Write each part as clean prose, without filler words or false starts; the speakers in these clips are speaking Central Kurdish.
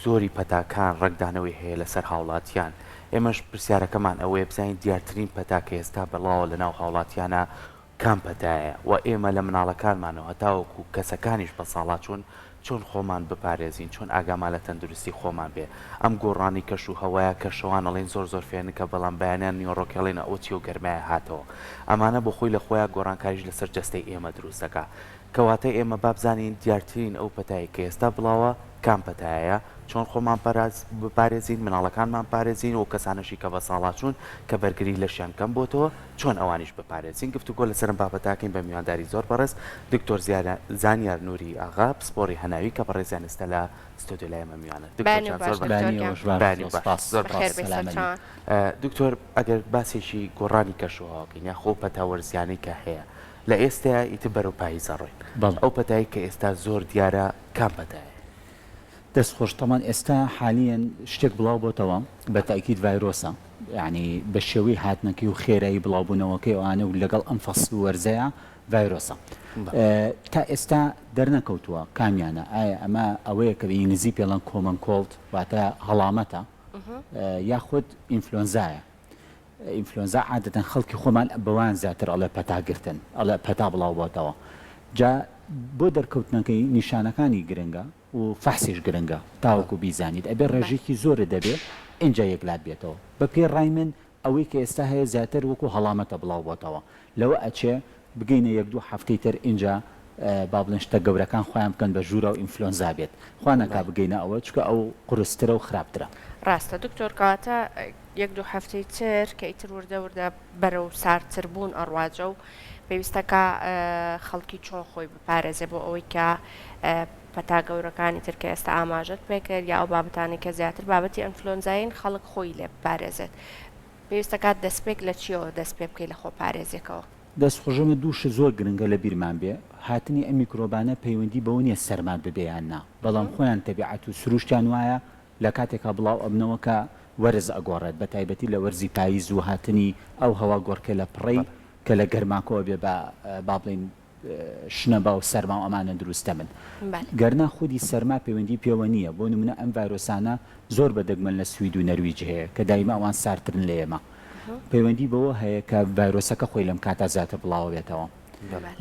زۆری پەتاکان ڕەنگدانەوەی هەیە لەسەر هاوڵاتیان، ئێمەش پرسیارەکەمان ئەوەیە بزانین دیارترین پەتا کە ئێستا بڵاوە لەناو هاوڵاتیانا کام پەتایە و ئێمە لە مناڵەکانمانەوە هەتاوەکو کەسەکانیش بەساڵاچوون چۆن خۆمان بپارێزین چۆن ئاگامان لە تەندروستی خۆمان بێ ئەم گۆڕانی کەش و هەوایە کە شەوان ئەڵێن زۆر زۆر فێنکە بەڵام بەیانیان نیوەڕۆکێ ئەڵێن ئەوە چیەو گەرمایە هاتەوە ئەمانە بۆ خۆی لە خۆیا گۆڕانکاریش لەسەر جەستەی ئێمە دروست دەکا کەواتە ئێمە با بزانین دیارترین ئەو پەتایەی کە ئێستا بڵاوە کام پەتایەیە، چۆن خۆمان بپارێزین، مناڵەکانمان پارێزین و کەسانەشی کە بەساڵاچوون کە بەرگری لەشیان کەم بۆتەوە چۆن ئەوانیش بپارێزین. گفتوگۆ لەسەر ئەم بابەتە ئەکەین بە میوانداری زۆر بەڕێز دکتۆر زانیار نوری ئاغا پسپۆڕی هەناوی کە بەڕێزیان ئێستا لە ستۆدیۆ لای ئێمە میوانن. دکتۆر بەیانی جان باش زۆر دکتۆر بەخێر گیان. بەیانی باش زۆر بەخێر بەخێر. بێی سەرچاوان. دکتۆر ئەگەر باسێکی گۆڕانی کەشوهەوا بکەین یاخۆ ئەو پەتا وەرزیانەی کە هەیە لە ئێستەیا ئیتر بەرەو پاییز ئەڕۆین. بەڵێ. ئەو پەتایەی کە ئێستا زۆر دیارە کام پەتایە؟ دەست خۆش تەمان ئێستا حالیەن شتێک بڵاو بۆتەوە بە تاکید ڤایرۆسە یانی بە شێوەی هاتنەکەی و خێرایی بڵاو بونەوەکەی ئەوانە و لەگەڵ ئەم فەسل و وەرزەیا ڤایرۆسە تا ئێستا دەرنەکەوتووە کامیانە ئایا ئەمە ئەوەیە کە بە ئینگلیزی پێڵەن common cold واتە هەڵامەتە یاخود ئینفلۆنزایە ئینفلۆنزا عادەتەن خەڵکی خۆمان بەوان زیاتر ئەڵێ پەتا گرتن ئەڵێ پەتا بڵاو بۆتەوە جا بۆ دەرکەوتنەکەی نیشانەکانی گرنگە و فەحسیش گرنگە تاوەکو بیزانیت ئەبێ ڕێژەیەکی زۆرت دەبێ ئینجا یەکلات بێتەوە بە پێی ڕای من ئەوەی کە ئێستا هەیە زیاتر وەکو هەڵامەتە بڵاو بۆتەوە لەوە ئەچێ بگەینە یەک دوو هەفتەی تر ئینجا با بڵێن شتە گەورەکان خۆیان بکەن بە ژوورا و ئینفلۆنزا بێت خوا نەکا بگەینە ئەوە چونکە ئەو قورسترە و خراپترە. ڕاستە دکتۆر کەواتە یەک دوو هەفتەی تر کە ئیتر وردە وردە بەرەو ساردتر بوون ئەڕوا جەو پێویستە کە خەڵکی چۆن خۆی بپارێزێ بۆ ئەوەی کە پەتا گەورەکانی تر کە ئێستا ئاماژەت پێکرد یا ئەو بابەتانەی کە زیاتر بابەتی ئەنفلۆنزاین خەڵک خۆی لێ بپارێزێت پێویستە کات دەستپێک لە چیەوە دەست پێ بکەی لە خۆپارێزیەکەوە؟ دەست خۆش ئەمە دوو شت زۆر گرنگە لە بیرمان بێ هاتنی ئەم میکرۆبانە پەیوەندی بەوە نیە سەرمات ببێ یان نا بەڵام خۆیان تەبیعەت و سروشتیان وایە لە کاتێکا بڵاو ئەبنەوە کە وەرز ئەگۆڕێت بە تایبەتی لە وەرزی پاییز و هاتنی ئەو هەوا گۆڕکێ لە پڕەی کە لە گەرماکەوە بێ بە با بڵێین شنەبا و سەرما و ئەمانە دروست دەبن. گەرنا خودی سەرما پەیوەندی پێوە نییە، بۆ نمونە ئەم ڤایرۆسانە زۆر بە دەگمەن لە سوید و نەرویج هەیە کە دایمە ئەوان ساردترن لە ئێمە. پەیوەندی بەوە هەیە کە ڤایرۆسەکە خۆی لەم کاتە زیاتر بڵاوەبێتەوە.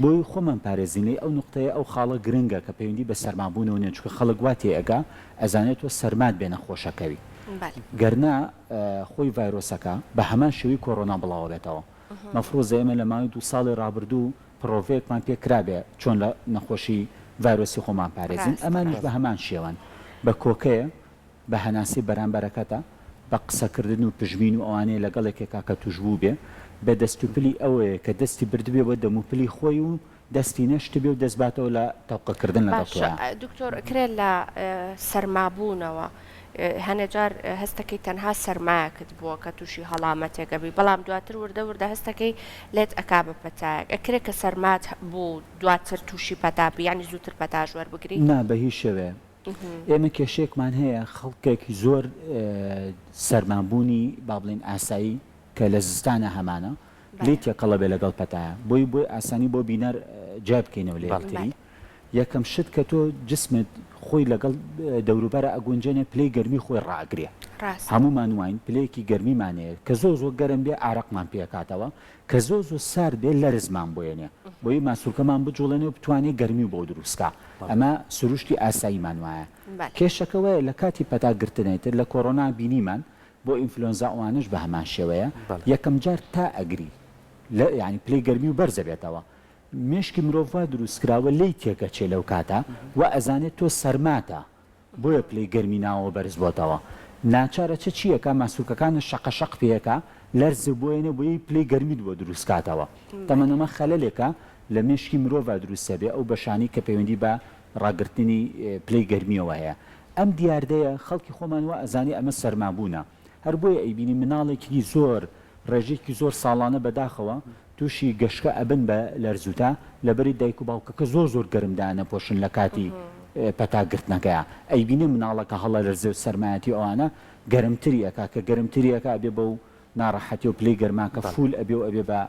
بۆی خۆمان پارێزین لێی ئەو نوقتەیە ئەو خاڵە گرنگە کە پەیوەندی بە سەرمابوونەوە نییە چونکە خەڵک وا تێئەگا ئەزانێت تۆ سەرمات بێ نەخۆشەکەوی. گەرنا خۆی ڤایرۆسەکە بە هەمان شێوەی کۆرۆنا بڵاوەبێتەوە. مەفروزە ئێمە لە ماوەی دوو ساڵی ڕابردوو پڕۆڤەیەکمان پێ کرابێ چۆن لە نەخۆشی ڤایرۆسی خۆمان پارێزین، ئەمانیش بە هەمان شێوەن، بە کۆکەیە، بە هەناسەی بەرامبەرەکەتە، بە قسەکردن و پژمین و ئەوانەیە لەگەڵ یەکێکا کە توشبوو بێ، بە دەست و پلی ئەوەیە کە دەستی بردبێ بۆ دەم و پلی خۆی و دەستی نەشتبێ و دەست باتەوە لە تەوقەکردن لەگەڵ باشە تۆیا. دکتۆر ئەکرێ لە سەرمابوونەوە هەنێ جار هەستەکەی تەنها سەرمایەکت بووە کە تووشی هەڵامەتێک ئەبی بەڵام دواتر وردە وردە هەستەکەی لێت ئەکا بە پەتایەک ئەکرێ کە سەرمات بوو دواتر تووشی پەتا بی یانی زووتر پەتاش وەربگری؟ نا بە هیچ شێوەیە ئێمە کێشەیەکمان هەیە خەڵکێکی زۆر سەرمابوونی با بڵێین ئاسایی کە لە زستانا هەمانە لێی تێکەڵە بێ لەگەڵ پەتایە بۆی بۆی ئاسانی بۆ بینەر جیا بکەینەوە لە یەکتری یەکەم شت کە تۆ جسمت خۆی لەگەڵ دەوروبەرە ئەگونجێنێ پلەی گەرمی خۆی ڕائەگرێ هەموومان واین پلەیەکی گەرمیمان هەیە کە زۆر زۆر گەرم بێ ئارەقمان پێکاتەوە کە زۆر زۆر سارد بێ لەرزمان بۆیەنێ بۆی ماسولکەمان بجوڵێنێ و بتوانێ گەرمی بۆ دروستکا ئەمە سروشتی ئاساییمان وایە کێشەکە وایە لە کاتی پەتا گرتنێ تر لە کۆرۆنا بینیمان بۆ ئینفلۆنزا ئەوانەش بە هەمان شێوەیە یەکەم جار تا ئەگری لە یانی پلەی گەرمی و بەرز ئەبێتەوە مێشکی مرۆڤ وا دروست کراوە لێی تێک ئەچێ لەو کاتە وا ئەزانێت تۆ سەرماتە بۆیە پلەی گەرمی ناوەوە بەرز بۆتەوە ناچار ئەچێ چی ئەکا ماسولکەکانت شەقە شەق پێ ئەکا لەرز بۆیەنێ بۆیەی پلەی گەرمیت بۆ دروست کاتەوە تەمەن ئەمە خەلەلێکە لە مێشکی مرۆڤا دروست ئەبێ ئەو بەشانەی کە پەیوەندی بە ڕاگرتنی پلەی گەرمیەوە هەیە ئەم دیاردەیە خەڵکی خۆمان وا ئەزانێ ئەمە سەرمابوونە هەر بۆیە ئەیبینی مناڵێکی زۆر ڕێژەیەکی زۆر ساڵانە بەداخەوە توشی گەشکە ئەبن بە لەرزوتا لەبەری دایک و باوکەکە زۆر زۆر گەرم دانەپۆشن لە کاتی پەتا گرتنەکەیا ئەیبینێ مناڵەکە هەڵەلەرزێ و سەرمایەتی ئەوانە گەرمتری ئەکا کە گەرمتری ئەکا ئەبێ بەو ناڕەحەتی و پلەی گەرماکە فول ئەبێ و ئەبێ بە.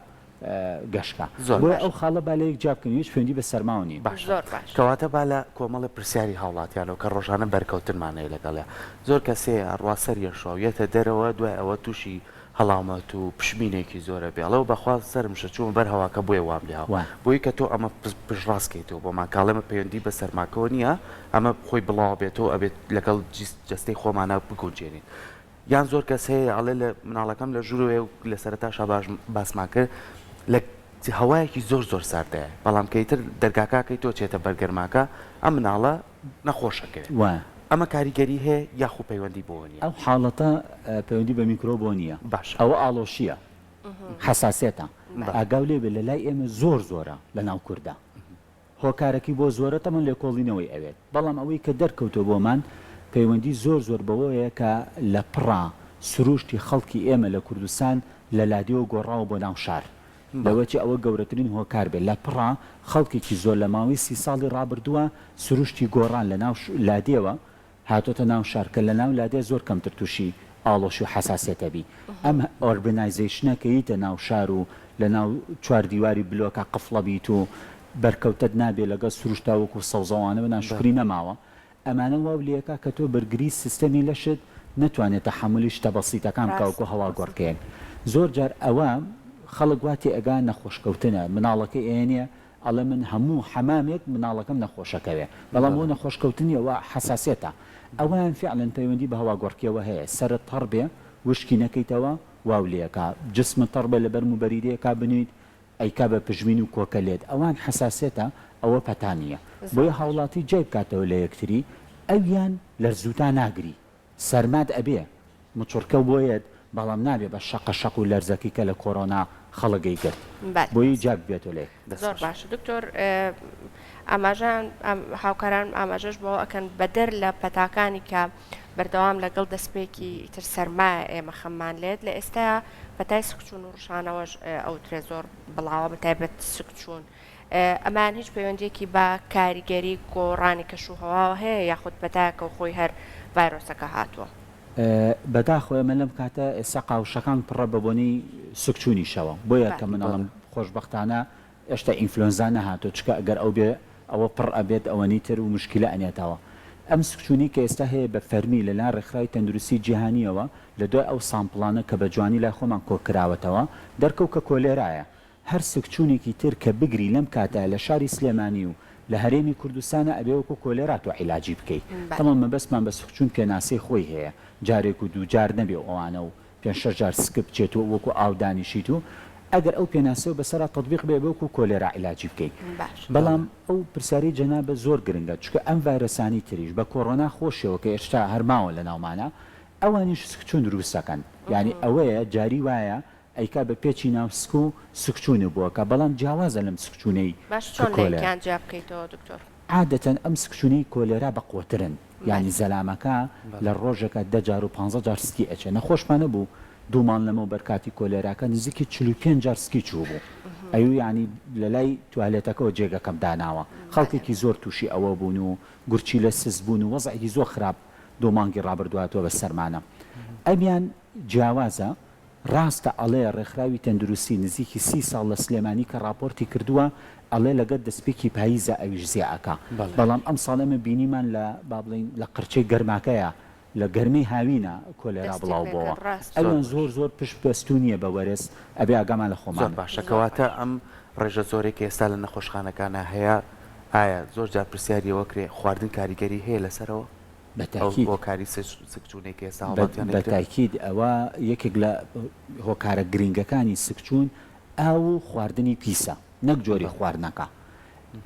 گەشکە. زۆر بۆیە باشە. ئەو خاڵە با لە یەک جیا بکەین هیچ پەیوەندی بە سەرماوە نییە. باشە زۆر باشە. کەواتە با لە کۆمەڵێ پرسیاری هاوڵاتیانەوە کە ڕۆژانە بەرکەوتنمان هەیە لەگەڵیا زۆر کەس هەیە ئەڕوا سەر یەشوا و یەتە دەرەوە دوای ئەوە توشی هەڵامەت و پشمینێکی زۆرە بێ ئەڵێ بەخوا سەرم شە چوومە بەر هەواکە بۆیە وام لێ هاو وا. بۆی کە تۆ ئەمە پشتڕاست کەیتەوە بۆمان کە ئەڵێ ئەمە پەیوەندی بە سەرماکەوە نییە ئەمە خۆی بڵاو بێتەوە ئەبێت لەگەڵ جەستەی خۆمانا بگونجێنین یان زۆر کەس هەیە ئەڵێ لە مناڵەکەم لە ژوورەوەیە و لە سەرەتاشا باش باسمان کرد لە هەوایەکی زۆر زۆر ساردایە بەڵام کە ئیتر دەرگاکە ئەکەی تۆ چێتە بەر گەرماکە ئەم مناڵە نەخۆش ئەکەوێ وایە. ئەمە کاریگەری هەیە یاخو پەیوەندی بۆوە نیە؟ ئەو حاڵەتە پەیوەندی بە میکرۆبەوە نیە باشە. ئەوە ئاڵۆشیە حەساسیەتە ئاگاو لێ بێ لە لای ئێمە زۆر زۆرە لە ناو کوردا هۆکارەکەی بۆ زۆرە تەمەن لێکۆڵینەوەی ئەوێت بەڵام ئەوەی کە دەرکەوتوە بۆمان پەیوەندی زۆر زۆر بەوەیە کە لە پڕا سروشتی خەڵکی ئێمە لە کوردستان لە لادێوە گۆڕاوە بۆ ناو شار لەوەچێ ئەوە گەورەترین هۆکار بێت لە پڕا خەڵکێکی زۆر لە ماوەی سی ساڵی ڕابردووە سروشتی گۆڕان لە ناو لادێوە هاتۆتە ناو شار کە لە ناو لادێ زۆر کەمتر توشی ئاڵۆشی و حەساسیەت ئەبی ئەم urbanization ە کە ییتە ناو شار و لە ناو چوار دیواری بلۆکا قفڵە بیت و بەرکەوتەت نابێ لەگەڵ سروشتا وەکو سەوزەوانە و ناشوکری نەماوە ئەمانە واو لێکا کە تۆ بەرگری سیستەمی لەشت نەتوانێ تەحەمولی شتە بەسیتەکان بکا وەکو ڕاستە هەوا گۆڕکێیەک زۆر جار ئەوە خەڵک وا تێئەگا نەخۆشکەوتنە مناڵەکەی ئەیەنێ ئەڵێ من هەموو حەمامێک مناڵەکەم نەخۆشەکەوێ بەڵام بۆ نەخۆش کەوتن نیە وە حەساسیەتە ئەوەیان فعلەن پەیوەندی بە هەواگۆڕکێوە هەیە سەرت تەڕ بێ وشکی نەکەیتەوە واو لێکا جسمت تەڕ بێ لەبەر موبەریدەیەکا بنویت ئەیکا بە پژمین و کۆکە لێت ئەوان حەساسیەتە ئەوە پەتا نیە زۆر بۆیە باش. هاوڵاتی جیای بکاتەوە لە یەکتری ئەویان لەرزوتا ناگری سەرمات ئەبێ مچڕکە بۆ یەت بەڵام نابێ بە شەقە شەق و لەرزەکی کە لە کۆرۆنا خەڵک ئەیگرت بەلێ بۆیی جاک بێتۆ لێک. دەست زۆر خۆش. باشە دکتۆر ئاماژەیان هاوکارانم ئاماژەش بەوە ئەکەن بەدەر لە پەتاکانی کە بەردەوام لەگەڵ دەستپێکی ئیتر سەرمایە ئێمە خەممان لێت لە ئێستایا پەتای سکچوون و ڕشانەوەش ئەوترێ زۆر بڵاوە بەتایبەت سکچوون ئەمەیان هیچ پەیوەندیەکی بە کاریگەری گۆڕانی کەش و هەواوە هەیە یاخود پەتایەکە و خۆی هەر ڤایرۆسەکە هاتووە؟ بەداخەوە ئێمە لەم کاتە ئێستا قاوشەکان پڕە بە بۆنەی سکچوونیشەوە بۆیە کە من ئەڵێم خۆشبەختانە ئێشتا ئینفلۆنزا نەهاتووە چونکە ئەگەر ئەو بێ ئەوە پڕ ئەبێت ئەوەنی تر و موشکیلە ئەنێتەوە ئەم سکچوونەی کە ئێستا هەیە بە فەرمی لە لایەن ڕێکخراوی تەندروستی جیهانیەوە لە دوای ئەو sample انە کە بە جوانی لای خۆمان کۆکراوەتەوە دەرکەوت کە کۆلێرایە هەر سکچونێکی تر کە بگری لەم کاتە لە شاری سلێمانی و لە هەرێمی کوردستانا ئەبێ وەکو کۆلێرا تۆ عیلاجی بکەی تەمام مەبەستمان بە سکچون پێناسەی خۆی هەیە جارێک و دووجار نەبێ و ئەوانە و پێنج شەش جار سکت بچێت و وەکو ئاو دانیشیت و ئەگەر ئەو پێناسەوە بەسەرا تەتبیق بێ ئەبێ وەکو کۆلێرا عیلاجی بکەی بەڵام ئەو پرسیارەی جەنابت زۆر گرنگە چونکە ئەم ڤایرۆسانی تریش بە کۆرۆنا خۆشیەوە کە ئێشتا هەر ماوە لەناومانا ئەوانیش سکچون دروست ئەکەن یانی ئەوەیە جاری وایە ئەیکا بە پێچی ناو سک و سکچوونە بووەکە بەڵام جیاوازە لەم سکچوونەی باش کە چۆن لە کۆلێرا. یەکیان جیا بکەیتەوە دکتۆر؟ عادەتەن ئەم سکچوونەی کۆلێرا بەقوەترن یانی بەلێ. زەلامەکە لە ڕۆژێکا دە جار و پانزە جار سکی ئەچێ نەخۆشمان هەبوو دوو مانگ لەمەوبەر کاتی کۆلێراکە نزیکی 45 جار سکی چووبوو ئەیوو یانی لە لای توالێتەکەوە جێگەکەم داناوە خەڵکێکی زۆر تووشی ئەوە بوون و گورچیلە سست بوون و وەزعێکی زۆر خراپ دوو مانگی ڕابردوو هاتووە بە سەرمانا ئەمیان جیاوازە ڕاستە ئەڵێ ڕێکخراوی تەندروستی نزیکی سی ساڵ لە سلێمانی کە ڕاپۆرتی کردووە ئەڵێ لەگەر دەستپێکی پاییزا ئەویش زیا ئەکا بەڵام ئەمساڵ ئێمە بینیمان لە با بڵێین لە قرچەی گەرماکەیا لە گەرمەی هاوینا کۆلێرا دەستی بڵاو پێ بۆوە کرد ڕاستە. زۆر ئەویان باش. زۆر زۆر پشت بەستوو نیە بە وەرز ئەبێ ئاگامان لە زۆر خۆمان بێ. باشە زۆر کەواتە باشە. ئەم ڕێژە زۆرەی کە ئێستا لە نەخۆشخانەکانا هەیە ئایا زۆر جار پرسیاری ئەوە کرێ خواردن کاریگەری هەیە لەسەرەوە؟ بە ئەو تاکید. هۆکاری سکچوونەی کە ئێستا هاوڵاتیان بە ئەیگرن؟ تاکید ئەوە یەکێک لە هۆکارە گرنگەکانی سکچوون ئاو و خواردنی پیسە نەک جۆری خواردنەکە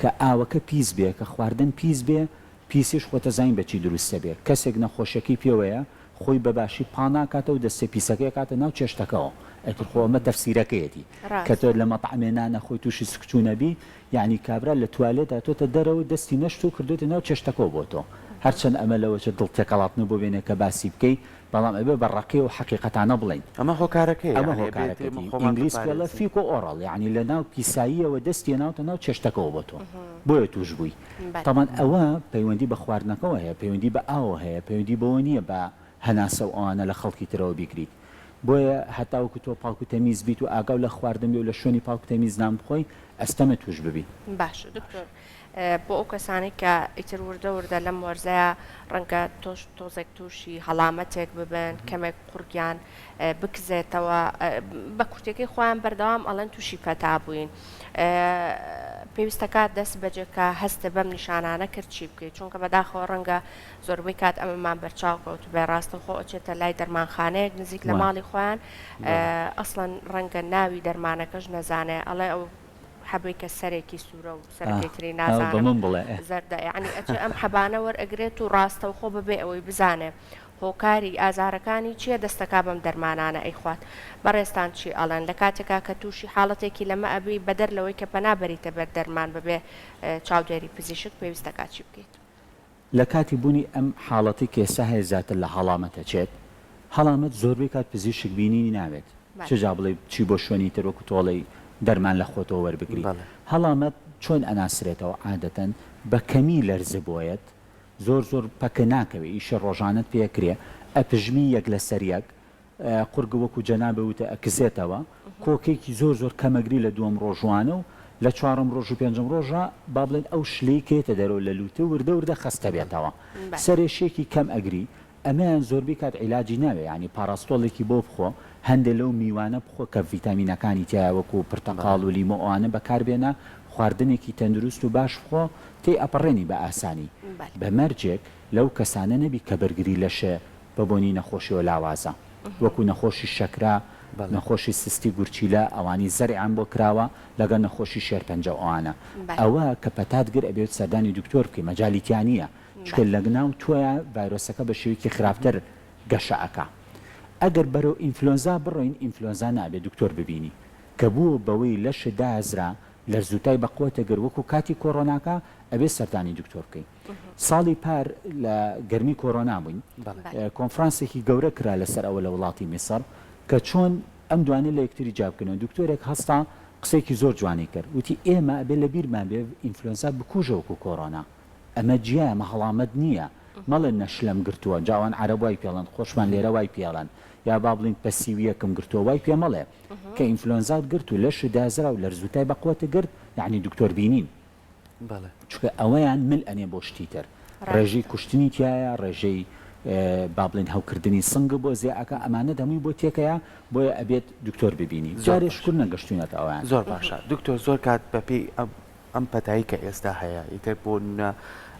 کە ئاوەکە پیس بێ کە خواردن پیس بێ پیسیش خۆتەزانی بە چی دروست دەبێ کەسێک نەخۆشیەکەی پێوەیە خۆی بە باشی پاڵناکاتەوە دەستە پیسەکەی ئەکاتە ناو چێشتەکەوە ئیتر خۆ ئەمە تەفسیرەکەیەتی کە تۆ ڕاستە. لە مەتعەمێ نان ئەخۆی توشی سکچوون ئەبی یەعنی کابرا لە توالێت هاتۆتە دەرەوە دەستی نەشتوو کردۆتە ناو چێشتەکەوە بۆ تۆ هەرچەند ئەمە لەوەچە دڵ تێکەڵاتنە بۆ بێنێ کە باسی بکەی بەڵام ئەبێ بە ڕەقی و حەقیقەتانە بڵێین ئەمە هۆکارەکەیە ئەمە یەعنی ئەبێت ئێمە هۆکارەکەتی خۆمان ئینگلیز پێ ئەڵێ بپارێزین. fecal oral یەعنی لە ناو پیساییەوە دەستی هێناوتە ناو چێشتەکەوە بۆ تۆ بۆیە توش بووی بەلێ. تەبعەن ئەوە پەیوەندی بە خواردنەکەوە هەیە پەیوەندی بە ئاوەوە هەیە پەیوەندی بەوە نیە بە هەناسە و ئەوانە لە خەڵکی ترەوە بیگریت. بۆیە هەتاوەکو تۆ پاک و تەمیز بیت و ئاگاو لە خواردن بی و لە شوێنی پاک و تەمیز نان بخۆی ئەستەمە توش ببی. باشە دکتۆر بۆ ئەو کەسانەی کە ئیتر وردە وردە لەم وەرزەیا ڕەنگە تۆش تۆزێک توشی هەڵامەتێک ببن کەمێک قوڕگیان بکزێتەوە بە کورتەکەی خۆیان بەردەوام ئەڵێن توشی پەتا بووین پێویستەکات دەست بەجێ کە هەستە بەم نیشانانە کرد چی بکەیت چونکە بەداخەوە ڕەنگە زۆربەی کات ئەمەمان بەرچاو کەوتبێ ڕاستەوخۆ ئەچێتە لای دەرمانخانەیەک نزیک لە ماڵی خۆیان ئەسڵەن ڕەنگە ناوی دەرمانەکەش نەزانێ ئەڵێ ئەو حەبەی کە سەرێکی سوورە و سەرەکەی تری نازانم زەردە یعنی ئەچێ ئەم حەبانە وەرئەگرێت و ڕاستەوخۆ بەبێ ئەوەی بزانێ هۆکاری ئازارەکانی چییە دەستەکا بەم دەرمانانە ئەیخوات بەڕێزتان چی ئەڵێن لە کاتێکا کە تووشی حاڵەتێکی لەمە ئەبی بەدەر لەوەی کە پەنا بەریتە بەر دەرمان بەبێ چاودێری پزیشک پێویستەکا چی بکەیت؟ لە کاتی بوونی ئەم حاڵەتەی کە ئێستا هەیە زیاتر لە هەڵامەت ئەچێت، هەڵامەت زۆربەی کات پزیشک بینینی ناوێت، چ جا بڵێی بچی بۆ شوێنی تر وەکو تۆڵەی دەرمان لە خۆتەوە وەربگری. هەڵامەت چۆن ئەناسرێتەوە عادەتەن بە کەمی لەرزە بۆیەت، زۆر زۆر پەکە ناکەوێ، ئیشی ڕۆژانەت پێ ئەکرێ، ئەپژمی یەک لەسەر یەک، قورگ وەکو جەنابت وتت ئەکزێتەوە، کۆکەیەکی زۆر زۆر کەم ئەگری لە دووەم ڕۆژوانە و لە چوارەم ڕۆژ و پێنجەم ڕۆژا با بڵێین ئەو شلەی کە یەتە دەرەوە لە لووتە وردە وردە خەستە بێتەوە سەرێشیەکی کەم ئەگری ئەمەیان زۆربەی کات عیلاجی ناوێ یانی پاراستۆڵێکی بۆ بخۆ هەندێ لەو میوانە بخۆ کە ڤیتامینەکانی تیایە وەکو پرتەقاڵ و لیمۆ ئەوانە بەکار بێنە خواردنێکی تەندروست و باش بخۆ تێی ئەپەڕێنی بە ئاسانی بە مەرجێک لەو کەسانە نەبی کە بەرگری لەشێ بە بۆنی نەخۆشیەوە لاوازە وەکو نەخۆشی شەکرە، نەخۆشی سستی گورچیلە ئەوانی زەرعیان بۆ کراوە لەگەڵ نەخۆشی شێرپەنجە ئەوانە ئەوە کە پەتات گر ئەبێت سەردانی دکتۆر بکەی مەجالی تیا نیە چونکە لەناو تۆیا ڤایرۆسەکە بە شێوەیەکی خراپتر گەشە ئەکا ئەگەر بەرەو ئینفلۆنزا بڕۆین ئینفلۆنزا نابێ دکتۆر ببینی کە بووە بەوەی لەشت دازرا لەرزوتای بەقوەتە گر وەکو کاتی کۆرۆناکە ئەبێ سەردانی دکتۆر بکەی. ساڵی پار لە گەرمی کۆرۆنا بووین، کۆنفرانسێکی گەورە کرا لەسەر ئەوە لە وڵاتی میسڕ کە چۆن ئەم دوانە لە یەکتری جیا بکەینەوە. دکتۆرێک هەستا قسەیەکی زۆر جوانی کرد، وتی ئێمە ئەبێ لە بیرمان بێ ئینفلۆنزا بکوژە وەکو کۆرۆنا، ئەمە جیایە، ئەمە هەڵامەت نییە، مەڵێن نەشلەم گرتووە، جا ئەوان عەرەب وای پێڵێن، خۆشمان لێرە وای پێڵێن، یا با بڵێین پەسیوییەکم گرتووە، وای پێ مەڵێ. کە ئینفلۆنزات گرت و لەشت دازرا و لەرزوتای بەقوەتت گرت، یەعنی دکتۆر بینین. بەڵێ. چونکە ئەوەیان مل ئەنێ بۆ شتی تر. ڕێژەی کوشتنی تیایە، ڕێژەی با بڵێین هەوکردنی سنگ بۆ زیا ئەکا، ئەمانەت هەمووی بۆ تێکەیە، بۆیە ئەبێت دکتۆر ببینی. زۆر جارێ باشە. شوکر نەگەشتوینەتە ئەویان. زۆر باشە دکتۆر زۆر کات بە پێی ئەم ئەم پەتایی کە ئێستا هەیە ئیتر بۆ نمونە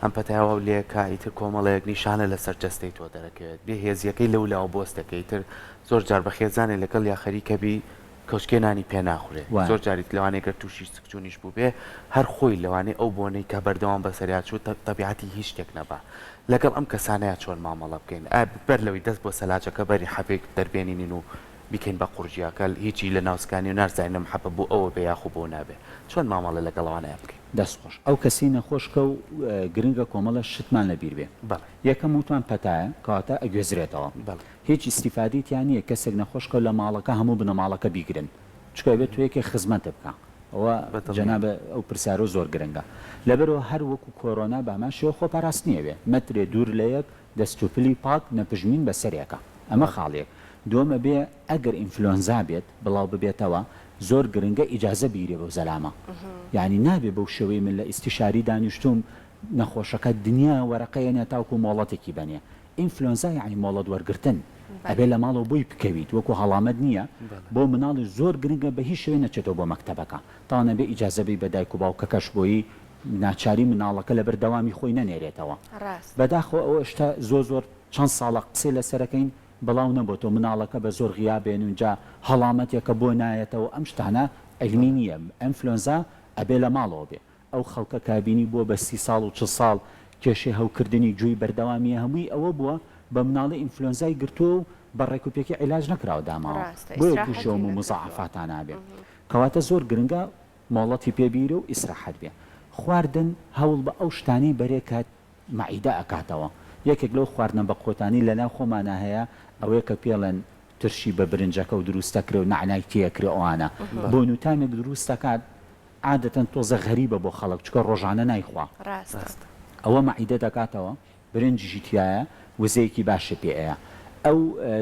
ئەم پەتایە واو لێکا ئیتر کۆمەڵێک نیشانە لەسەر جەستەی تۆ دەرەکەوێت بێ هێزیەکەی لەولاوە بۆستەکە ئیتر زۆر جار بە خێزانێ لەگەڵ یا خەریکە بی کەوچکێ نانی پێ ناخورێ وایە. زۆر جاریت لەوانەیە گەر تووشی سکچوونیش بووبێ هەر خۆی لەوانەیە ئەو بۆنەی کە بەردەوام بەسەریا چوو تەبیعەتی هیچ شتێک نەبا لەگەڵ ئەم کەسانەیا چۆن مامەڵە بکەین ئایا بەر لەوەی دەست بۆ سەلاجەکە بەرین حەبێک دەربێنینین و بیکەین بە قورجیا کە هیچی لە ناوسکا نیە و ناشزانین ئەم حەبە بۆ ئەوە بێ یاخۆ بۆ نابێ چۆن مامەڵە لەگەڵ ئەوانەیا بکەین؟ دەست خۆش. ئەو کەسەی نەخۆشکە و گرنگە کۆمەڵە شتمان لە بیر بێ. بەڵێ. یەکەم وتمان پەتایە کەواتە ئەگوێزرێتەوە. بەڵێ. هیچ ئیستیفادەی تیا نیە کەسێک نەخۆش کەوت لە ماڵەکە هەموو بنەماڵەکە بیگرن چونکە ئەبێت تۆ یەکێک خزمەتت بکا ئەوە بەدڵنیام. جەنابت ئەو پرسیارە زۆر گرنگە لەبەرئەوە هەر وەکو کۆرۆنا بەهەمان شێوە خۆپاراستنی ئەوێ مەترێ دوور لە یەک دەست و پلی پاک نەپژمین بەسەر یەکا ئەمە بەڵێ. خاڵ یەک دووەم ئەبێ ئەگەر ئینفلۆنزا بێت بڵاو ببێتەوە زۆر گرنگە ئیجازە بگیرێ بەو زەلامە یانی نابێ بەو شێوەی من لە ئیستیشاری دانیشتووم نەخۆشەکە دنیا وەرەقە ئێنێ تاوکو مۆڵەتێکی بەنێ ئینفلۆنزا یەعنی مۆڵەت وەرگرتن ئەبێ لە ماڵەوە بۆی بکەویت وەکو هەڵامەت نییە بۆ مناڵیش زۆر گرنگە بە هیچ شێوەیە نەچێتەوە بۆ مەکتەبەکە تاوان ئەبێ ئیجازە بەی بە دایک و باوکەکەش بۆی ناچاری مناڵەکە لەبەر دەوامی خۆی نەنێرێتەوە بەداخەوە ئەوە شتە زۆر زۆر چەند ساڵە قسەی لەسەرەکەین بڵاو نەبۆتەوە مناڵەکە بە زۆر غیاب بێنون جا هەڵامەتێکە بۆ نایەتەوە ئەم شتانە عیلمی نییە ئینفلۆنزا ئەبێ لە ماڵەوە بێ ئەو خەڵکە کابینی بووە بە سی ساڵ و چل ساڵ کێشەی هەوکردنی گوێی بەردەوامیە هەمووی ئەوە بووە بە مناڵی ئینفلۆنزای گرتووە و بە ڕێکوپێکی عیلاج نەکراوە داماوە ڕاستە بۆیە تووشی ئیسراحەتی هەموو نەکردووە. موزاعەفاتانە ئەبێ کەواتە زۆر گرنگە مۆڵەتی پێ بیرێ و ئیسراحەت بێ خواردن هەوڵ بە ئەو شتانەی بەرێ کە مەعیدە ئەکاتەوە یەکێک لەو خواردنە بەقوەتانەی لەناو خۆمانا هەیە ئەوەیە کە پێڵێن ترشی بە برنجەکە و دروستەکرێ و نەعنای تێئەکرێ ئەوانە بۆن و تامێک دروستەکات عادەتەن تۆزە غەریبە بۆ خەڵک چونکە ڕۆژانە نایخوا. ڕاستە. ئەوە مەعیدە دەکاتەوە برنجیشی تیایە وزەیەکی باشت پێ ئەیا. ئەو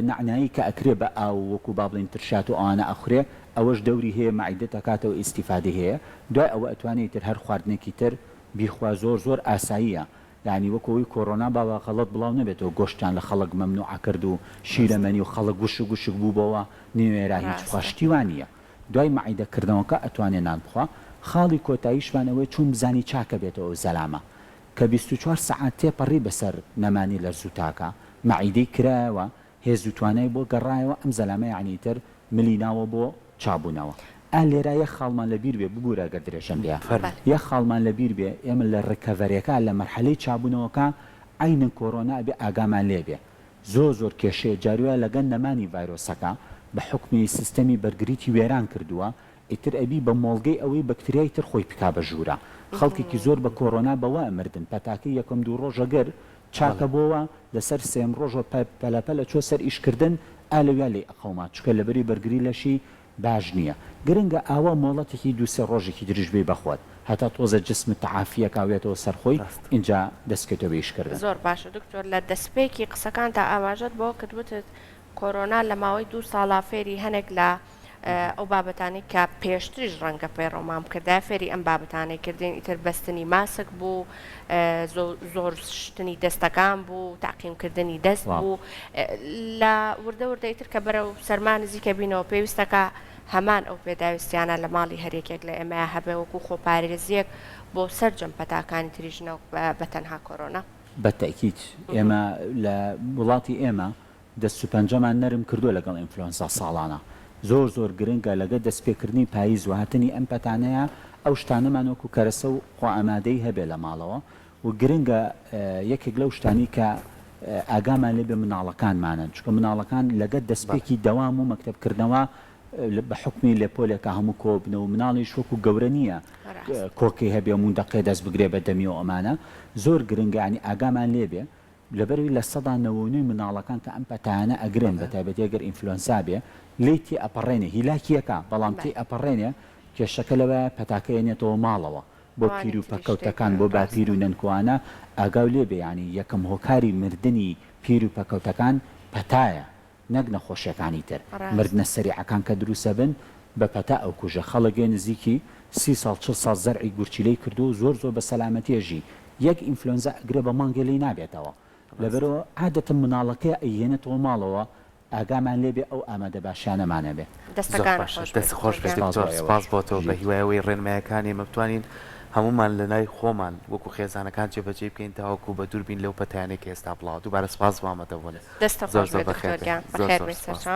نەعنایەی کە ئەکرێ بە ئاو وەکو با بڵێین ترشات و ئەوانە ئەخورێ ئەوەش دەوری هەیە مەعیدەت ئەکاتەوە ئیستیفادەی هەیە دوای ئەوە ئەتوانێ ئیتر هەر خواردنێکی تر بیخوا زۆر زۆر ئاساییە یانی وەکو ئەوەی کۆرۆنا باوە غەڵەت بڵاو نەبێتەوە گۆشتیان لە خەڵک مەمنوع ئەکرد و شیرەمەنی و خەڵک وشک وشک بووبۆوە نەیوێرا هیچ بخوا ڕاستە. شتی وا نییە دوای مەعیدە کردنەوەکە ئەتوانێ نان بخوا خاڵی کۆتاییشمان ئەوەیە چۆن بزانی چاکە بێتەوە ئەو زەلامە کە 24 سەعات تێپەڕی بەسەر نەمانی لەرزوتاکە مەعیدەی کرایەوە هێز و توانای بۆ گەڕایەوە ئەم زەلامە یەعنی ئیتر ملی ناوە بۆ چابوونەوە. ئا لێرا یەک خاڵمان لە بیر بێ ببورە گەر درێژەم پێیا فەرموو. یەک خاڵمان لە بیر بێ ئێمە لە recovery ەکە لە مەرحەلەی چابوونەوەکە عەینەن کۆرۆنا ئەبێ ئاگامان لێ بێ زۆر زۆر کێشەیە جاروایە لەگەل نەمانی ڤایرۆسەکە بە حوکمی سیستەمی بەرگریی وێران کردووە ئیتر ئەبی بە مۆڵگەی ئەوەی بەکتریای تر خۆی بکا بە ژوورا. خەڵکێکی زۆر بە کۆرۆنا بەوە ئەمردن پەتاکەی یەکەم دوو ڕۆژە گر چاکە بۆوە لەسەر سێیەم ڕۆژەوە پە پەلە پەلە چوە سەر ئیش کردن ئا لەویا لێی ئەقەوما چونکە لەبەری بەرگری لەشی باش نیە گرنگە ئاوا مۆڵەتێکی دوو سێ ڕۆژێکی تریش بەی بەخۆت هەتا تۆزێ جسمت تەعافیەکا وێتەوە سەر خۆی ڕاستە. ئینجا دەست کەیتەوە بە ئیش کردن. زۆر باشە دکتۆر لە دەسپێکی قسەکانتا ئاماژەت بەوە کرد وتت کۆرۆنا لە ماوەی دوو ساڵا فێری هەنێک لە ئەو بابەتانەی کە پێشتریش ڕەنگە پەیڕەومان بکردایە فێری ئەم بابەتانەی کردین ئیتر بەستنی ماسک بوو زۆر شتنی دەستەکان بوو تاقیمکردنی دەست بوو لە وردە وردە ئیتر کە بەرەو سەرما نزیکە بینەوە پێویستەکە هەمان ئەو پێداویستیانە لە ماڵی هەریەکێک لە ئێمەیا هەبێ وەکو خۆپارێزیەک بۆ سەرجەم پەتاکانی تریش نەوەک بە تەنها کۆرۆنا. بە تەئکید ئێمە لە وڵاتی ئێمە دەست و پەنجەمان نەرم کردووە لەگەڵ ئینفلۆنزا ساڵانە زۆر زۆر گرنگە لەگە دەست پێکردنی پاییز و هاتنی ئەم پەتانەیە ئەو شتانەمان وەکو کەرەسە و خۆئامادەیی هەبێ لە ماڵەوە و گرنگە یەکێک لەو شتانەی کە ئاگامان لێ بێ مناڵەکانمانن چونکە مناڵەکان لەگە دەستپێکی دەوام و مەکتەب کردنەوە بە حوکمی لە پۆلێکا هەموو کۆ بنەوە مناڵیش وەکو گەورە نییە کۆکەی هەبێ و موندەقێ دەست بگرێ بە دەمی و ئەمانە زۆر گرنگە یانی ئاگامان لێ بێ لەبەرئەوەی 99% منداڵەکان کە ئەم پەتایانە ئەگرن بە تایبەتی ئەگەر ئینفلۆنزا بێ لێی تێ ئەپەڕێنێ هیلاکی ئەکا بەڵام تێی ئەپەڕێنێ کێشەکە لەوەیە پەتاکە ئێنێتەوە ماڵەوە بۆ پیر و پەککەوتەکان بۆ باپیر و نەنکوانە ئاگاو لێ بێ یانی یەکەم هۆکاری مردنی پیر و پەکەوتەکان پەتایە نەک نەخۆشیەکانی تر مردنە سەریعەکان کە دروست ئەبن بە پەتا ئەوکوژە خەڵک ێ نزیکی سی ساڵ چڵ ساڵ زەرعی گورچیلەی کردووە و زۆر زۆر بە سەلامەتی ئەژی یەک ئینفلۆنزا ئەگرێ بە مانگێ لێی نابێتەوە لەبەرئەوە عادەتەن مناڵەکەی ئەیهێنێتەوە ماڵەوە ئاگامان لێ بێ ئەو ئامادە باشیانەمان هەبێ. زۆر دەستەکانت باشە خۆش بێت دەست خۆش دکتۆر بێت گیان. سپاس دکتۆر بۆ ئێوەش سپاس بۆ تۆ بە ژیت. هیوای ئەوەی ڕێنمایەکانی ئێمە بتوانین هەموومان لە لای خۆمان وەکو خێزانەکان جێبەجێی بکەین تاوەکو بە دوور بین لەو پەتایانەی کە ئێستا بڵاوە دووبارە سپاس بۆ ئامادەبوونت دەستت زۆر خۆش زۆر بێت بەخێر دکتۆر بێی گیان زۆر بەخێر زۆر بێی سپاس. سەرچاوان.